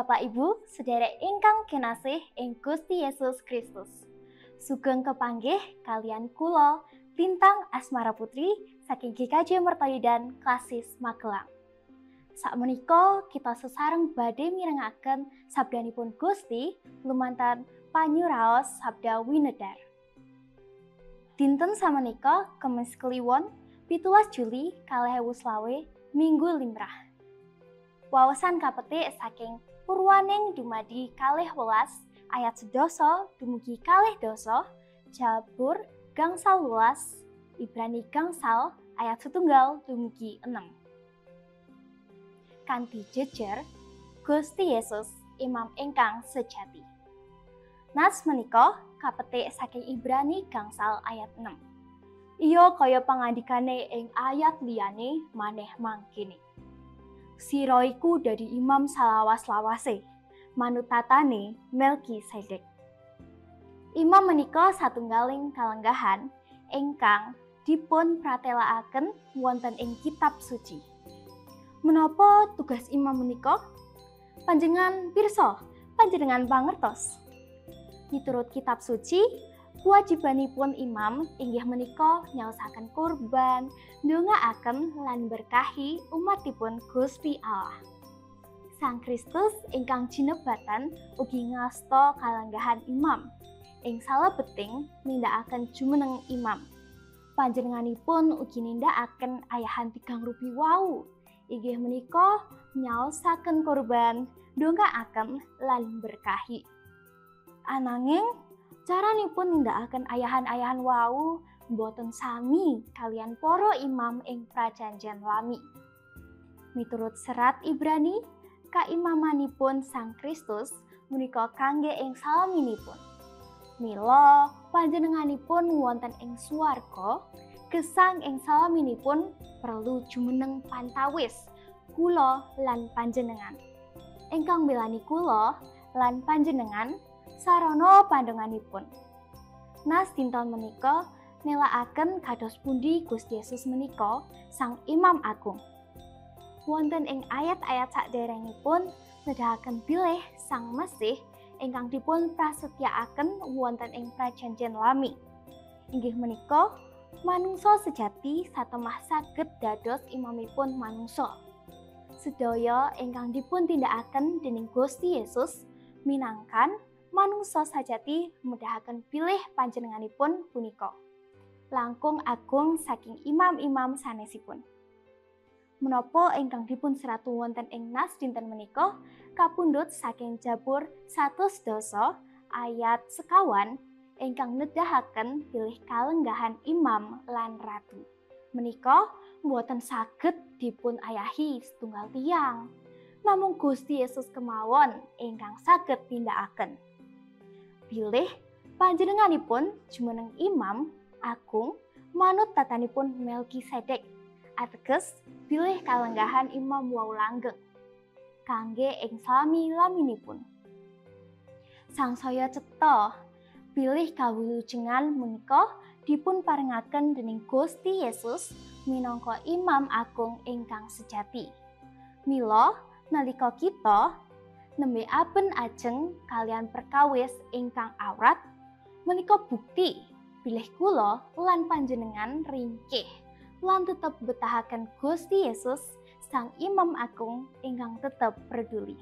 Bapak Ibu, sederek ingkang kinasih ing Gusti Yesus Kristus. Sugeng kepanggih kalian kula Lintang Asmara Putri saking GKJ Mertoyudan Klasis Magelang. Sakmenika kita sesareng badhe mirengaken sabdanipun Gusti lumantar panyuraos Sabda Winedar. Dinten samenika Kemis Kliwon 17 Juli 2025 Minggu Limrah. Wawasan kapetik saking Purwaning dumadi 12 ayat 10 dumugi 12, Jabur gangsal 12, Ibrani gangsal ayat 1 dumugi 6. Kanthi jejer Gusti Yesus imam ingkang sejati. Nas menika kapetik saking Ibrani gangsal ayat 6. Iya kaya pangandikane ing ayat liyane maneh mangkene. Sira iku dadi imam salawas-lawase, manut tatane Melkisedek. Imam menika satunggaling kalenggahan ingkang dipun pratelakaken wonten ing kitab suci. Menapa tugas imam menika? Panjenengan pirsa, panjenengan pangertos. Miturut kitab suci, kewajibanipun imam inggih menika nyaosaken kurban, ndongaaken lan berkahi umatipun Gusti Allah. Sang Kristus ingkang jinebatan ugi ngasta kalenggahan imam ing salebeting nindakaken jumeneng imam. Panjenenganipun ugi nindakaken ayahan tigang rupi wau, inggih menika nyaosaken kurban, ndongaaken lan berkahi. Ananging caranipun nindakaken ayahan-ayahan wau boten sami kalian para imam ing Prajanjian Lami. Miturut serat Ibrani, kaimamanipun Sang Kristus menika kangge ing salaminipun. Mila panjenenganipun wonten ing swarga, gesang ing salaminipun perlu jumeneng pantawis kula lan panjenengan. Ingkang mbelani kula lan panjenengan sarana pandonganipun. Nas dinten menika nelakaken kados pundi Gusti Yesus menika Sang Imam Agung. Wonten ing ayat-ayat saderengipun nedahaken bilih Sang Mesih ingkang dipun prasetyakaken wonten ing Prajanjian Lami. Inggih menika manungsa sejati satemah saged dados imamipun manungsa. Sedaya ingkang dipun tindakaken dening Gusti Yesus minangkan manungsa sajati medahaken bilih panjenenganipun punika langkung agung saking imam-imam sanesipun. Menapa ingkang dipun seratu wonten ing nas dinten menika kapundhut saking Jabur 110 ayat 21 ingkang nedahaken bilih kalenggahan imam lan ratu. Menika mboten saged dipun ayahi setunggal tiyang. Namung Gusti Yesus kemawon ingkang saged tindakaken. Bilih panjenenganipun jumeneng imam agung manut tatanipun Melkisedek, ateges bilih kalenggahan imam wau langgeng kangge ing salami-laminipun. Sangsaya cetha bilih kawilujengan menika dipun parengaken dening Gusti Yesus minangka imam agung ingkang sejati. Mila nalika kita nembe aben ajeng kalian perkawis ingkang awrat menika bukti bilih kula lan panjenengan ringkih lan tetep betahaken Gusti Yesus Sang Imam Agung ingkang tetep peduli.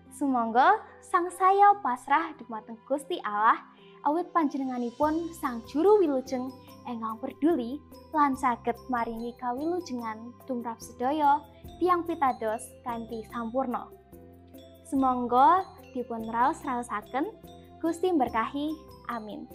Sumangga sangsaya pasrah dumateng Gusti Allah awit panjenenganipun Sang Juru Wilujeng ingkang peduli lan saged maringi kawilujengan tumrap sedaya tiyang pitados kanthi sampurna. Sumangga dipun raos-raosaken, Gusti berkahi. Amin.